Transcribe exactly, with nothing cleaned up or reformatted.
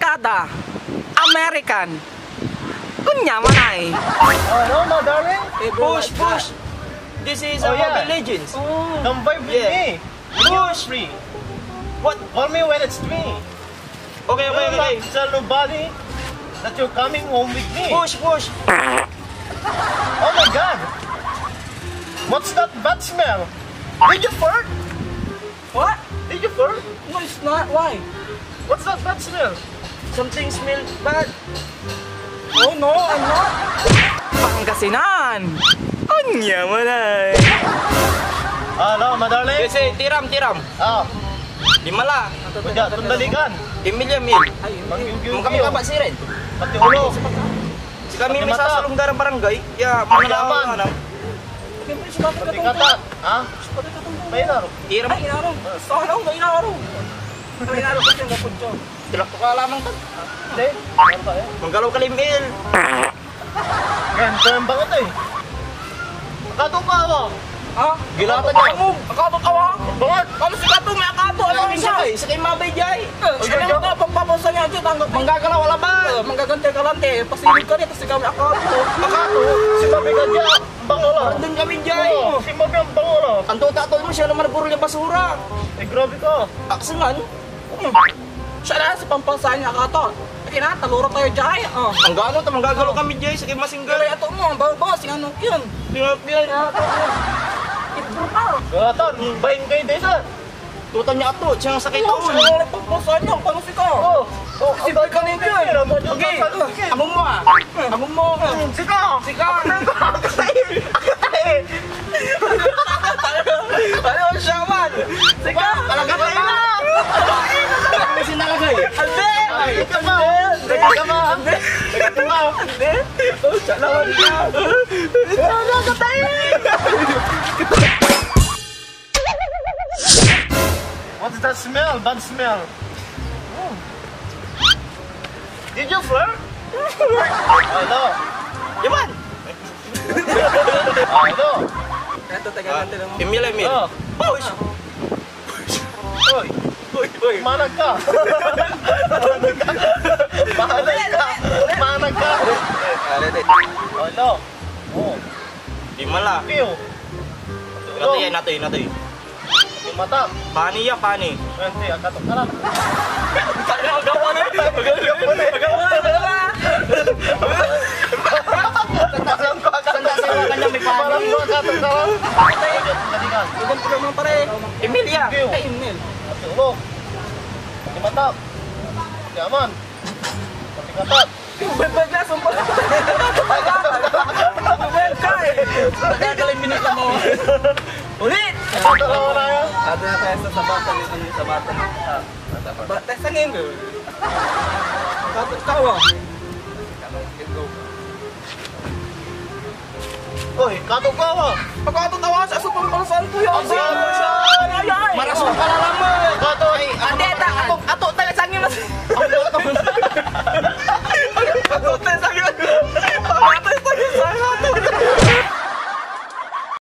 Canada, American. Kunya manay. Oh, no, my darling? Hey, bro, push, what's push. This is Oh, our yeah. Legends. Oh. Come vibe with Yeah. Me. Push. Free. What? Call me when it's three. Okay, okay, Do okay. Not tell nobody that you're coming home with me. Push, push. Oh my God! What's that bad smell? Did you fart? What? Did you fart? No, it's not. Why? What's that bad smell? Something smells bad. Oh no, I'm not. Pangasinan! Anya mo na eh. Hello, my darling. Kasi, tiram, tiram. Ah. Di mala. Kuya, tundalikan. Emil ya, Emil. Ay, Emil. Manggiwgiw Mukha kayo. Kami ka ba, siren? Pati ulo. Si kami Pati may mata. Sasalong darang barangay. Ya, Pati mala, laman. Ano? Siyempre, si Patrick Pati Katungkol. Kata. Ha? Si Patrick Katungkol. May laro. Tiram. Ay, inaro. Sa ano? May inaro. May inaro kasi ang kaputyo. Tilak ko ka lamang to. Hindi. Ano ba yan? Manggalaw ka, Emil. Yan, kaya ang bangat eh. Akato ka, awa. Ha? Gilatan niya. Akato, akato, awa. Bangat. Ano si Kato, may akato, ano Ano siya? Siya, eh, siya kay Mabay Jay. Eh, O, siya siya, lang siya. Ang papabosa niya, siya, tanggap mo. Manggagalaw ka laban. Eh, manggaganti ka lang, eh. Pasilip ka dito, sigaw may akato. Akato, si Mabay ka dyan. Bangola. Parang doon kami, Jay. Oo, si Mabay ang bangola. Ang tutatol mo, siya naman nagurol yung basura. Eh, grabe ka. Aksingan. Hmm. Siya na sa pampasahan niya ka to. Akin na, talura tayo, Jay. Oh. Ang gano, ta manggagalo Oh. Kami, Jay, sa kay Masinggal. Galoy ato mo, ang bawa-bawa, sing ano yun. Sing ano yun? Kaya ato mo. Itbur ka. Gatan, bain kayo, Desa. Tutan niya ato, siya ang sakay Oo, taon. Siya na pampasahan niya, paano si ka? Oh, oh, Kasi ang ka gagawin nito, eh. Pero, Okay, pampasahan, sige. Amo mo, ah. Amo mo. Hmm, sika. Sika. Ano siya man? Sika. Talaga tayo na. Ano sinalagay? Ande! Ay, ito ba? Ande! Ande! Ito ba? Ande! Oh, siya naman ka. Talaga tayo. What's that smell? Bad smell. Oh. Did you flirt? Oh, no. Yaman! Oh, no. Ito, taga Ah, natin, ano? Emil, Emil. Oh. Push! Oy! Uy, uy. Manag ka! Manag ka! Manag ka! Manag ka! Ready, ready. Oh, no. Oh. Di mala. Piyo. Natoy, natoy, natoy. Mata. Pani ya, pani. Hindi, ang katok ka lang. Kaya ang gawa na yun. Ang gawa na yun. Ang gawa na yun. Sanda sa mga kanya may pani. Parang mga katok ka lang. Patay. Tadigan. Huwag ang problema, pare. Emilia. Piyo. Ay, Emil. Ulo. Di mata. Yaman. Pati katak. Bebel na, sumpal. Bebel ka eh. Tagal-tagal yung minute mo. Ulit! Ato na tayo sa sabatan, yung ano yung sabatan. Ah, sa sabatan. Ba, tayo sa ngayon, eh. Tapos tawa. Oy, kato ka, ah. Pagkatatawa siya sa pangpalsan ko yun. Ang sarap mo siya. Ay, ay, ay. Marasong ka na lang mo. Kato. Ay,